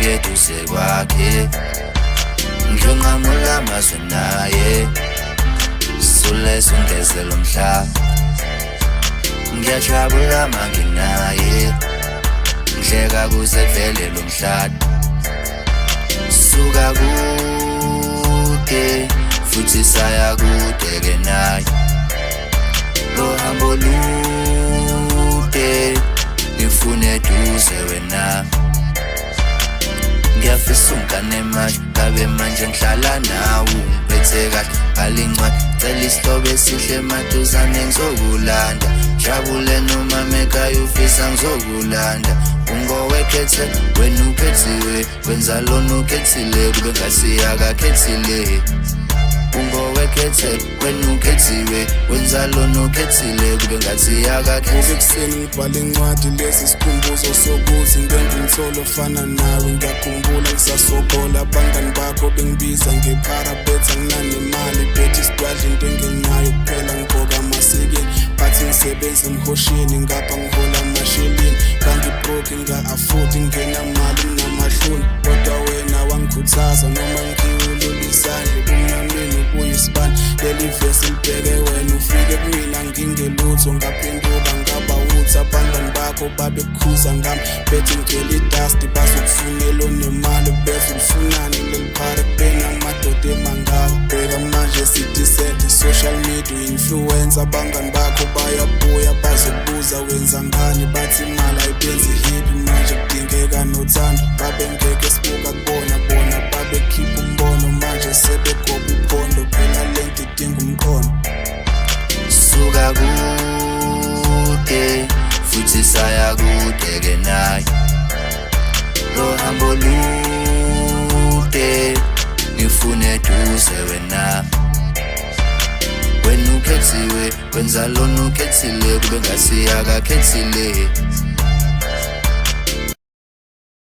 Ngiyeduze kwakhe, ngiyonqamula amazwe naye, sule sungeze lo mhlaba. Ngiyajabula manginaye, ngihleka kuze vele lo mhlaba. Suka kude futhi saya kude ke naye, lo hambo lude, ngifune eduze wena. Ngiyafisa ungane manje, ngabe manje ngihlala nawe, ungiphethe kahle, bhala incwadi, cela isihlobo esihle maduzane ngizokulanda. Jabule noma mekhaya ufisa ngizokulanda. Ungowekhethe wena, ukhethiwe, wenza lona ukhethile, kube ngathi akakhethile. Ungowekhethe wena, ukhethiwe, wenza lona ukhethile, kube ngathi akakhethile. Vuka ekuseni ngibhale incwadi, lesi sikhumbuzo sokuthi ngeke ngithole ofana nawe. Ngiyakhumbula ngisasokola, abangani bakho bengibiza ngephara, bethi anginanemali, bethi sidwadla into engenayo kuphela. Ngigqoka amasikini, bathi ngisebenza emhosheni, ngapha ngihola amashelini. Ngangibroke, nga-afford, ngingenamali, nginamahloni, kodwa wena wangikhuthaza noma ngiwulula isandla ebumnyameni ubuyisibani. Leli vesi libheke wena. Ufike kumina ngingelutho, ngaphenduka ngaba uthi abangani bakho babekukhuza ngami, bethi ngigcwele idasti, bazokufunela onemali, bethi ulifunani leli phara benamadoda emangaka. Bheka manje sidecent, social media influencer, abangani bakho bayabuya bazokubuza wenza ngani, bathi imali ayibenzi happy, manje kudingeka nothando. Babengeke sibuka kubona, bona babekhipha umbono, manje sebegoba uphondo, phela lento idinga umqondo. Suka kude futhi saya kude ke naye, lo hambo lude, ngifune eduze wena. Wena ukhethiwe, wenza lona ukhethile, kube ngathi akakhethile.